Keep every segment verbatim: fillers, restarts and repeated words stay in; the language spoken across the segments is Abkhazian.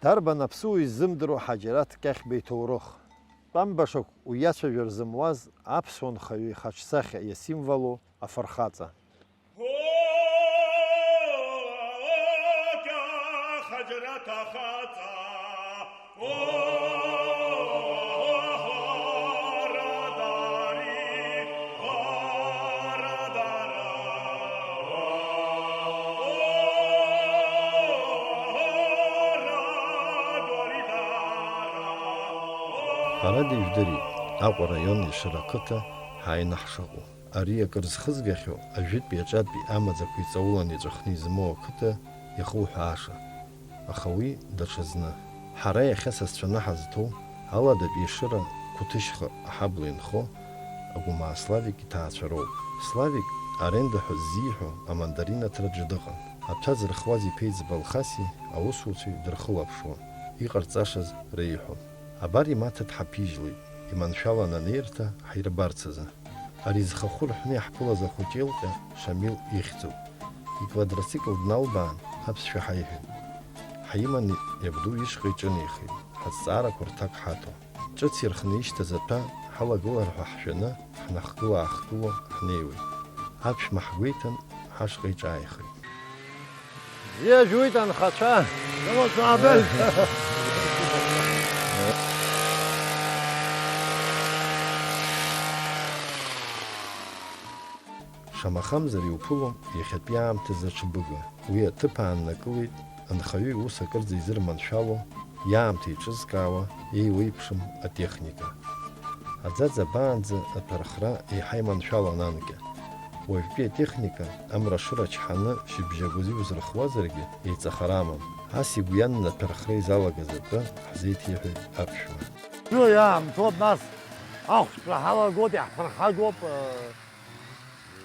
Дарбан аԥсуа иззымдыруа Ҳаџьараҭ Кьахьба иҭоурых? Тәамбашақә уиацәажәар зымуаз аԥсуа нхаҩы ихаҿсахьа иасимволу афырхаҵа. Ҳәарада, ижәдырит Аҟәа араион Ешыра ақыҭа ҳааины ҳшыҟоу. Ари акыр зхызгахьоу ажәытәтәи аҿатәи амаӡақәа иҵауланы иҵәахны измоу ақыҭа иахуҳәааша, аха уи даҽазны. Ҳара иахьа сасцәаны ҳазҭоу, аладатәи Ешыра Қәҭышьха аҳабла инхо Агәмаа Славик иҭаацәа роуп. Славик аренда ҳәа ззиҳәо амандарин аҭраҿы дыҟан. Аҭәа зырхуаз иԥеиҵба Алхаси аусуцәеи дырхылаԥшуан, иҟарҵашаз реиҳәон. Абар имаҭа дҳаԥижьлеит, иманшәалан анеирҭа ҳирбарц азы. Ари зхахәы рҳәны иаҳԥылаз ахәыҷ еилҟьа Шамил ихьӡуп. Иквадроцикл дналбаан, аԥсшәа ҳаиҳәеит. Ҳиманы иабду ишҟа иҿынеихеит, ҳазҵаарақәа рҭак ҳаҭо. Ҿыц ирхны ишьҭаз аҭәа ҳалагылар ҳәа ҳшәаны, ҳнахгыла-аахгыло ҳнеиуеит. Аԥшәма ҳгәеиҭан, ҳашҟа иҿааихеит. Бзиа жәуеит, анхацәа! Шамахамзар иуԥылом иахьатәи аамҭазы аҽыбыга. Уи аҭыԥ ааннакылеит анхаҩы иус акырӡа изырманшәало, иаамҭа еиҿызкаауа, еиуеиԥшым атехника. Аӡаӡа абаанӡа аҭәархра еиҳа иманшәалан анкьа. Уажәтәи атехника амра ашыра чҳаны шьыбжьагәазы иузырхуазаргьы еиҵахара амам. Ас игәы ианан аҭәархра изалагаз атәы ҳзеиҭеиҳәеит аԥшәма. Уи иаамҭоуп, нас ахәшәтәра ҳалагоит, иаҳԥырхагоуп, э,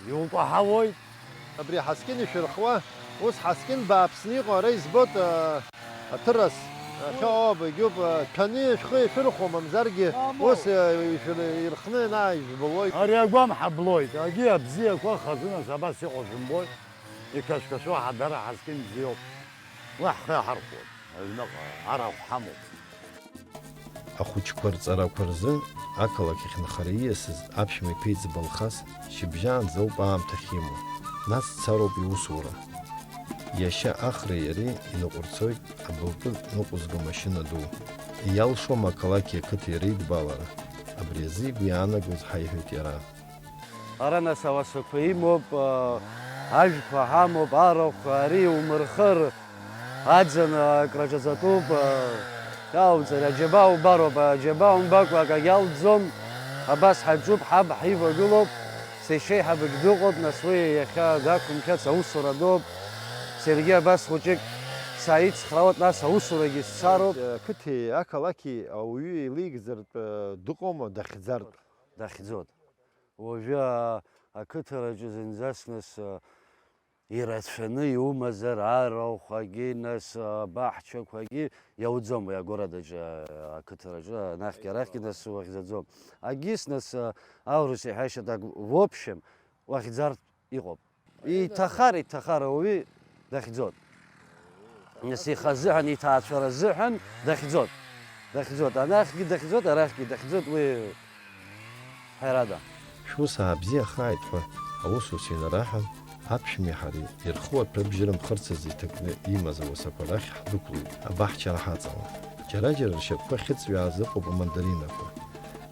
иукәаҳауоит. Абри ҳаскьын ишәырхуа, ус ҳаскьын бааԥсны иҟоу ара избоит, э, аҭырас, ахьы ауп, егьуп, э, ҭәаны шәхы ишәырхуа, мамзаргьы ус, э, ишәыр-, ирхны ианааижәбалоит. Ари агәам ҳаблоит, агьи абзиақәа хазынас абас иҟоу шәымбои? Иқашәқашәо ҳадара ҳаскьын бзиоуп. Уи ҳхы иаҳархәоит, аҩныҟа арахә ҳамоуп. Ахәыҷқәа рҵарақәа рзы ақалақь ахь нхара ииасыз аԥшәма иԥеиҵба Алхас шьыбжьаанӡа ауп аамҭа ахьимоу, нас дцароуп иусура. Иашьа Ахреи иареи иныҟәырцоит абылтәы ныҟәызго машьына ду. Иалшом ақалақьи ақыҭеи реидбалара, абри азы игәы иаанагоз ҳаиҳәеит иара. Ара нас ауасақәа имоуп, ажәқәа ҳамоуп, арахә, ари иумырхыр, аӡын акраҿаҵатәуп, иалҵыр, аџьабаа убароуп, аџьабаа умбакәа акагьы алҵӡом, абас ҳаҿуп, ҳаб ҳивагылоуп, сеишеиҳабгь дыҟоуп, нас уи иахьа дақәымшәац аусура дууп, саргьы абас хәыҷык сааицхраауеит, нас аусурагьы сцароуп. Ақыҭеи ақалақьи ауаҩы еилеигӡартә дыҟоума, дахьӡартә? Дахьӡоит. Уажәы, а, ақыҭараҿы зынӡас нас, а, ирацәаны иумазар, арахәқәагьы, нас, а, абаҳчақәагьы иауӡом уи агородаҿы, а, ақыҭараҿы, анахьгьы арахьгьы нас уахьӡаӡом. Агьыс нас, а, аурыс иҳәашьа так, в общем, уахьӡартә иҟоуп. Иҭахар, иҭахар ауаҩы дахьӡоит. Нас ихазыҳәан, иҭаацәара азыҳәан дахьӡоит. Дахьӡоит. Анахьгьы дахьӡоит, арахьгьы дахьӡоит, уи ҳәарада. Шәус аабзиахааит ҳәа аусуцәа инараҳан, аԥшәмеи ҳареи ирху аҭәа бжьырымхырцыз иҭакны имаз ауасақәа рахь ҳдәықәлеит, абаҳчара ҳаҵалан. Џьара-џьара ршьапқәа хьыҵҩааз ыҟоуп амандаринақәа.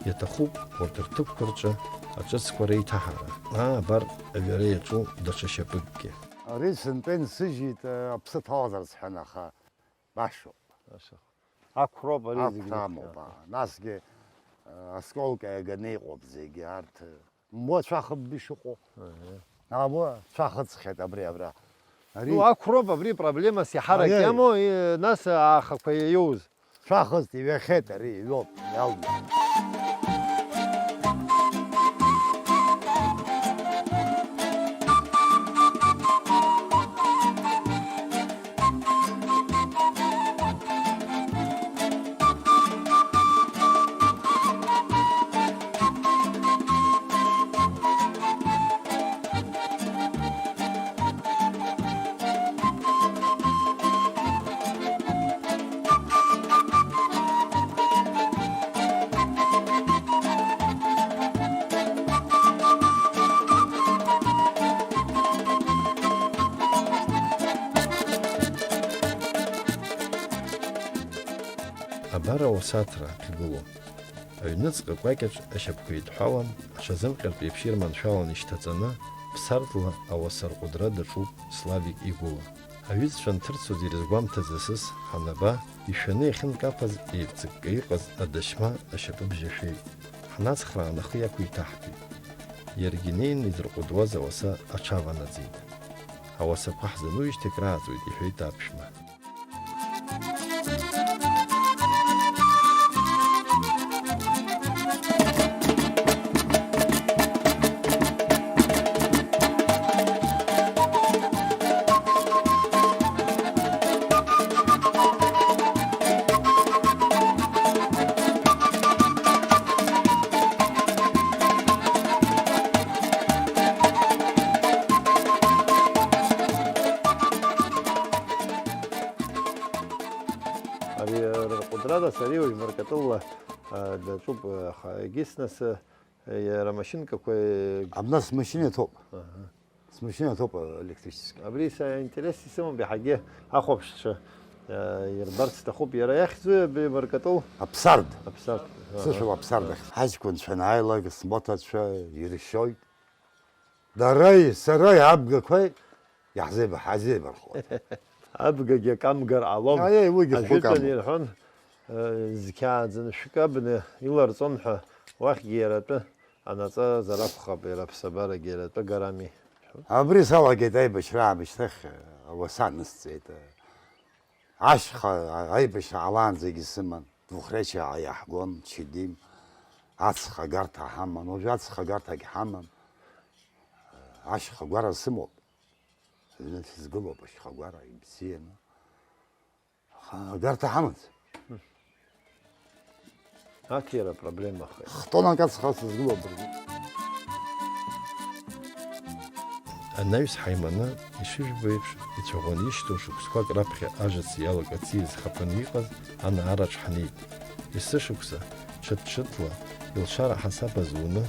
Иаҭахуп урҭ рҭыԥқәа рҿы аҿыцқәа реиҭаҳара. Аа, абар, аҩара иаҿу даҽа шьапыкгьы. Ари сынтәа инсыжьит, аԥсы ҭалазар сҳәан, аха башоуп. Башоуп. Ақәроуп ари зегь. Ақәра амоуп, аа. Насгьы, аа, асколка иаганы иҟоуп зегьы арҭ. Муа цәахыб ишыҟоу. Аҳа. Або цәахыҵхьеит абри абра. Ари Ну, ақәроуп абри проблемас иаҳарак Аиеи. Иамоу, и-, нас аахақәа иаиоуз. Цәахыст, иҩахьеит ари, иҩоуп, иалгеит. Ара ауасаҭра ахьгылоу. Аҩныҵҟа кәакьаҿ ашьапқәа еидҳәалан, аҽазымҟьартә еиԥш ирманшәалан ишьҭаҵаны, ԥсардла ауаса рҟәыдра даҿуп Славик игәыла. Аҩызцәа анҭырцоз ирызгәамҭаз асыс ҳанаба, ишәаны иахьынкаԥаз еивҵыкка иҟаз адашьма ашьапыбжь ашәеит. Ҳнацхраан ахы иақәиҭаҳтәит. Иаргьы инеины изырҟәыдуаз ауаса аҽаванаҵеит. Ауасақәа ҳзанужьҭеи акрааҵуеит, иҳәеит аԥшәма. Ари рыҟәыдрада сареиуажә Маркатылла, а, даҿуп, аха егьыс нас, а, иара амашьынкақәа, э, Абна смашьына иаҭоуп. Аҳа. Смашьына иаҭоуп, а, електрический. Абри са интерес исымам, иаҳагьы ахәаԥшцәа, а, ирбарц сҭахуп. Иара иахьӡу абри Маркатыл? Аԥсард. Аԥсард. Аҳа. Сышәала Аԥсард ахь. Ҳаҷкәынцәа анааилак, смоҭацәа иршьоит. Дареи сареи абгақәеи иаҳзеиб-, ҳазеибархуеит. Абгагьы акы амгар ҟалом. Аиеи, уигьы хәык Ажәытәан амоуп. Ирҳәон, э, зқьааӡаны шәкы абна иларҵон ҳәа, уахьгьы иара атәы анаҵазар акәхап, иара аԥсабарагьы иара атәы гарами. Абри салагеит аибашьра аамышьҭахь, ауаса анысҵеит. Ашьха аибашьра ҟалаанӡагьы сыман, Двухречиаа иаҳгон, Чедим, аҵх агарҭа ҳаман, уажәы аҵх агарҭагь ҳамам. Ашьхагәара сымоуп. Аҩны сызгылоуп ашьхагәара, ибзианы. Аха агарҭа ҳамаӡам. Аҭира проблемахеит. Хтонак ацха сызгылоуп абыржәы. Анаҩс ҳаиманы, ишыжәбо еиԥш, ицәаӷәаны ишьҭоу шықәсқәак раԥхьа ажыц иалак аӡиас хаԥаны иҟаз анаараҿ ҳнеит. Есышықәса, ҽыҭ-ҽыҭла, илшара ҳасаб азуны,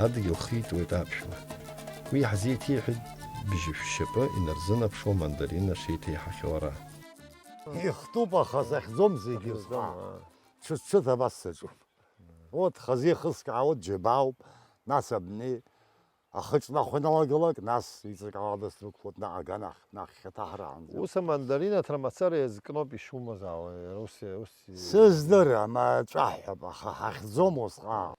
адгьыл хитуеит аԥшәма. Уи ҳзеиҭеиҳәеит бжьышә шьапы инарзынаԥшуа мандарина шеиҭеиҳахьоу ара. Ихтуп, аха захьӡом зегьы. Захьӡом, зҟаа. Аа. Ҽыҭ-ҽыҭ абас саҿуп. Урҭ хазы ихыскаауеит, џьабаауп, нас абни ахы ҿнахуа иналагалак, нас иҵакала дысрықәлоит, наҟ аганахь, наҟ хьаҭаҳраанӡа. Ус амандарина аҭра мацара иазкноуп ишумаз, аауа, ус, ус. Сыздырам, аҵәаҳәап, аха ҳахьӡом усҟан.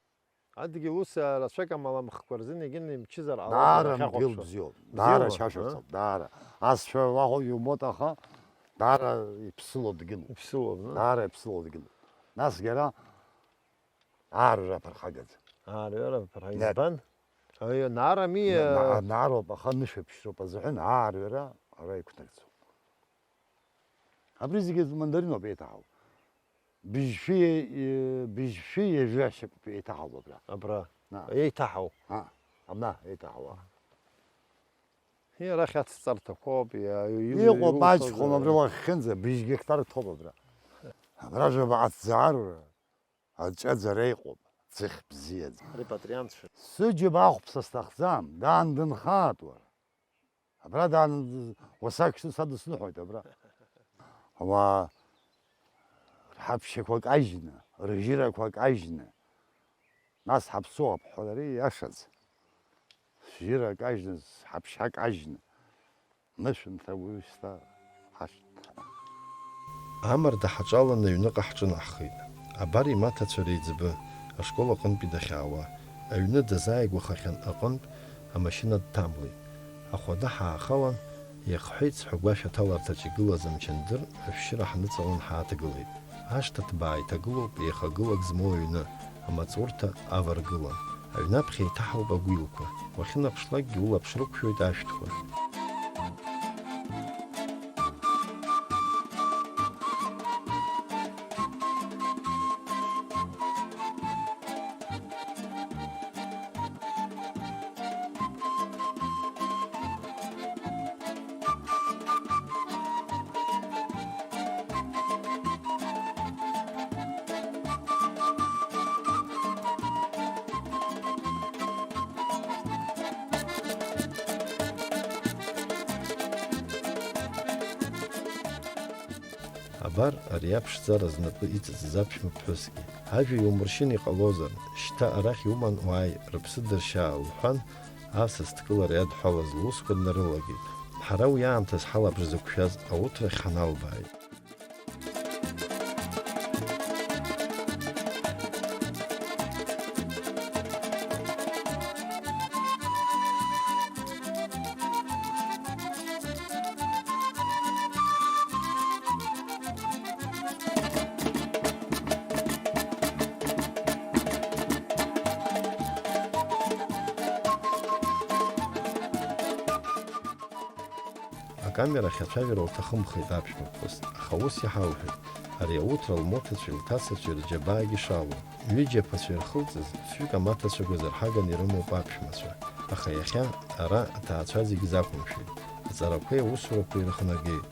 Адгьыл ус, а, рацәак амаламхқәа рзын егьын имчызар ҟалоит, даара иахьахәаԥшуа. Мгьыл бзиоуп, даара. Бзиоума, шәашәа а? Ҵоуп, даара. Асшәа уаҟа иумоуп, аха даара иԥсыло дгьылуп. Иԥсыло, а? Даара иԥсыло дгьылуп. Насгьы ара аарҩара аԥырхагаӡам. Аарҩара аԥырхага. Нет. Избан? Аио, наарами, на-, а, на-, наароуп, аха нышәаԥшьроуп азыҳәан аарҩара ара иқәнагӡом. Абри зегьы мандариноуп еиҭаҳау. Быжьшәи, е, быжьшәи ҩажәа шьоуп еиҭаҳау абра. Абра. На. Еиҭаҳау. А, абна еиҭаҳауа. Иара арахь ацҵарҭақәоуп, иа-, иу-, иҟоуп, иуцәажәо. Аҷкәын абри уахьхьынӡа, быжь гектар ҭоуп абра. Абра жәаба аҭӡаарура. Аҿаӡара иҟоуп, ӡыхь бзиаӡа. Репатриантцәа. Сыџьабаа ахәԥса сҭахӡам, даан дынхааит уара. Абра даан, уасак шьҭа са дысныҳәоит абра. Ауаа рҳаԥшьақәа кажьны, ржьырақәа кажьны, нас ҳаԥсуа абҳәалари иашаӡ. Шәжьыра кажьны, ҳаԥшьа кажьны. Нышәынҭра уаҩы шьҭа ҳашҭ. Амарда ҳаҿаланы аҩныҟа ҳҿынаҳхеит. Абар имаҭацәа реиҵбы, ашкол аҟынтәи дахьаауа, аҩны дазааигәахахьан аҟынтә амашьына дҭамлеит. Ахәада ҳаахалан, иахҳәеит сҳәагәашә аҭаларҭаҿ игылаз амчандыр ашәшьыра ҳныҵалан ҳааҭгылеит. Ашҭа ҭбаа иҭагылоуп еихагылак змоу аҩны, амаҵурҭа аваргылан. Аҩны аԥхьа еиҭаҳауп агәилқәа. Уахьынаԥшлакгьы улаԥш рықәшәоит ашәҭқәа. Абар, ари аԥшӡара знапы иҵыҵыз аԥшәма ԥҳәысгьы. Ажәа иумыршьын иҟалозар, шьҭа арахь иуман уааи, рыԥсы дыршьаа, лҳәан, асас дкылара иадҳәалаз лусқәа днарылагеит. Ҳара уи аамҭаз ҳалаԥш зықәшәаз ауҭрахь ҳаналбааит. Акамерахь ацәажәара лҭахымхеит аԥшәмаԥҳәыс, аха ус иҳалҳәеит, ари ауҭра лмоҭацәеи лҭацацәеи рџьабаагьы шалоу. Ҩыџьа аԥацәа ирхылҵыз, фҩык амаҭацәа гәазырҳаган ирымоуп аԥшәмацәа, аха иахьа ара аҭаацәа зегь закәымшәеит, аҵарақәеи аусурақәеи ирыхнагеит.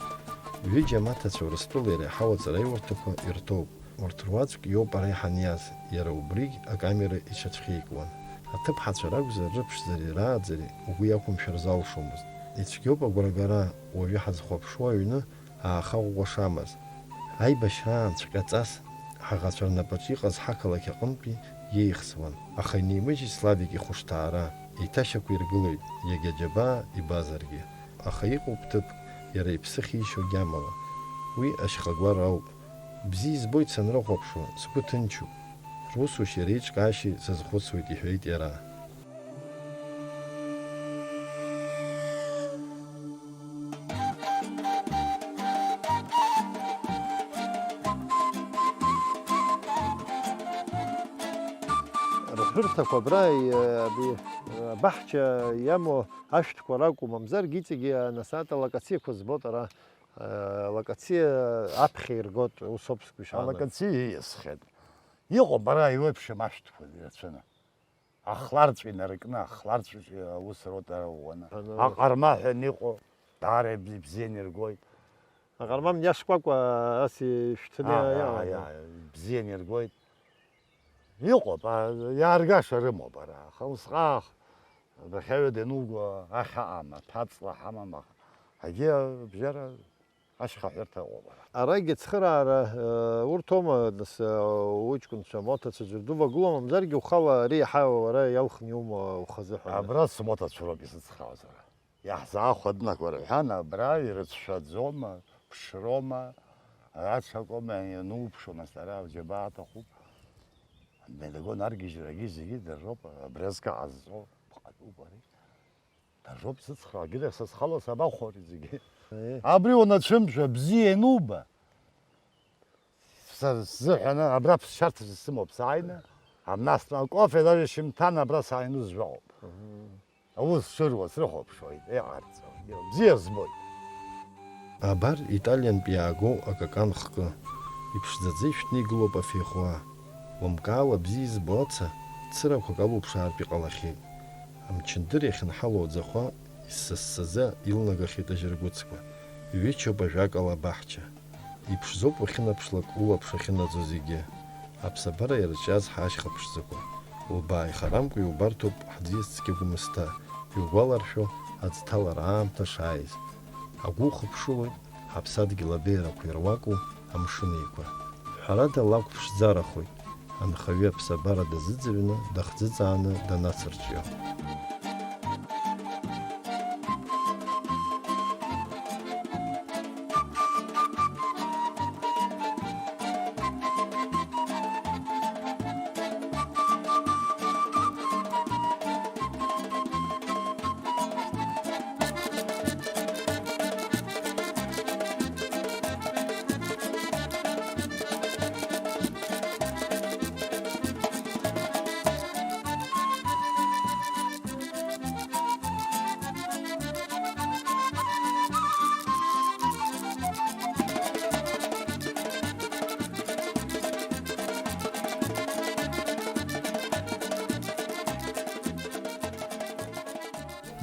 Ҩыџьа амаҭацәа Урыстәылеи иреиҳау аҵараиурҭақәа ирҭоуп. Урҭ руаӡәк иоуп ара иҳаниаз, иара убригь акамера иҽацәхьеикуан. Аҭыԥҳацәа ракәзар, рыԥшӡареи рааӡареи угәы иақәымшәар залшомызт. Ицәгьоуп агәрагара, уаҩы ҳазхәаԥшуа аҩны ааха ӷәӷәа шамаз. Аибашьраанҵәҟьа ҵас ҳаӷацәа рнапаҿы иҟаз ҳақалақь аҟынтәи иеихсуан, аха инеимыжьит Славик ихәышҭаара, иҭашьақәиргылеит, иагьа џьабаа ибазаргьы. Аха иҟоуп ҭыԥк, иара иԥсы ахьишьогь амала. Уи ашьхагәара ауп. Бзиа избоит санрыхәаԥшуа, сгәы ҭынчуп. Русушьеи реиҿкаашьеи сазхәыцуеит, иҳәеит иара. Рҳәырҭақәа абра, абаҳча иамоу ашәҭқәа ракәу, мамзаргьы иҵегьы анасааит алокациақәа збоит ара, алокациа аԥхьа иргоит, ус ауп сгәышьаала. Алокациа ииасхьеит. Иҟоуп ара еиуеиԥшым ашәҭқәа ирацәаны. Ахларҵә инаркны, ахларҵә аус руеит ара ӷәӷәаны. Аҟарма ҳәа иҟоу, даара ибз-, ибзианы иргоит. Аҟарма мҩа шкәакәа ас ишәҭны. Ааи, иаауа, ааи, ааи, ибзианы иргоит. Иҟоуп, а, иааргаша рымоуп ара. Аха усҟак, адәахьаҩы дануго ахь аҟам, аҭәаҵла ҳамам, аха, егьи абжьара Ашьхаҳәырҭа ыҟоуп ара. Арагьы ацхыраара, э, урҭ аума, нас, э, уҷкәынцәа, амоҭацәа ӡәыр дувагылоу, мамзаргьы ухала ари иаҳа уара иалхны иума ухазы ҳәа? Абра сымоҭацәа роуп исыцхраауаз ара. Иаҳзаахәа днагәа рҳәан, абра ирыцәшәаӡома, ԥшроума, ацәакоума, иануԥшуа, нас ара аџьабаа аҭахуп. Амелегон аргьежьрагьы зегьы дара роуп, абри азкы ҟазҵо, бҟатәуп ари. Дажоуп сыцхраагьы, сызхало сабахәари зегьы. Е. Абри унацәымшәа, бзиа иануба. Са сзыҳәаны абра ԥсшьарҭас исымоуп сааины, абнасны акофе даже шьымҭан абра сааины сжәаоуп. Мгм. Аус шыруа срыхәаԥшуеит, иҟарҵо. Бзиа збоит. Абар, Италиантә иаагоу акакан хкы. Иԥшӡаӡа ишәҭны игылоуп афеихуа. Лымкаала бзиа избо аца, цырақәак алуԥшаартә иҟалахьеит. Амчындыр иахьынҳалоу аӡахәа иссассаӡа илнагахьеит ажьыргәыцқәа. Иҩычоуп ажәакала абаҳча. Иԥшӡоуп уахьынаԥшлак улаԥш ахьынаӡо зегьы. Аԥсабара иарҿиаз ҳашьха ԥшӡақәа. Лбааихарамкәа иубарҭоуп ҳӡиас цқьа Гәымсҭа, иугәаларшәо аӡҭалара аамҭа шааиз. Агәы ухыԥшылоит ҳаԥсадгьыл абеиарақәа ируаку амшын еиқәа. Ҳәарада, лакә ԥшӡарахоит, анхаҩы аԥсабара дазыӡырҩны, дахӡыӡааны данацырҿио.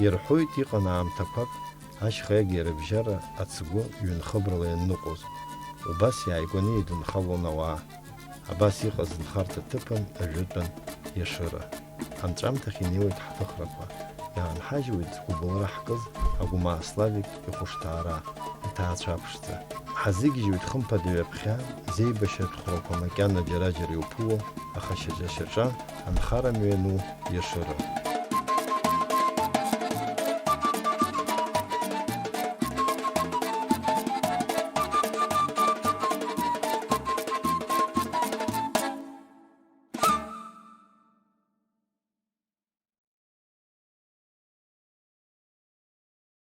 Ирҳәоит, иҟан аамҭақәак, ашьха иагьа рыбжьара ацгәы ҩынхыбрала ианныҟәоз, убас иааигәаны еидынхалон ауаа. Абас иҟаз нхарҭа ҭыԥын ажәытәан Иашыра. Анҵәамҭахь инеиуеит ҳҭыхрақәа, иаанҳажьуеит згәыбылра ҳкыз Агәмаа Славик ихәышҭаара, ҭаацәа аԥшӡа. Ҳазыгьежьуеит хымԥада ҩаԥхьа, зеибашьратә хәрақәа макьана џьара-џьара иуԥыло, аха шьаҿа-шьаҿа анхара мҩану иашыра.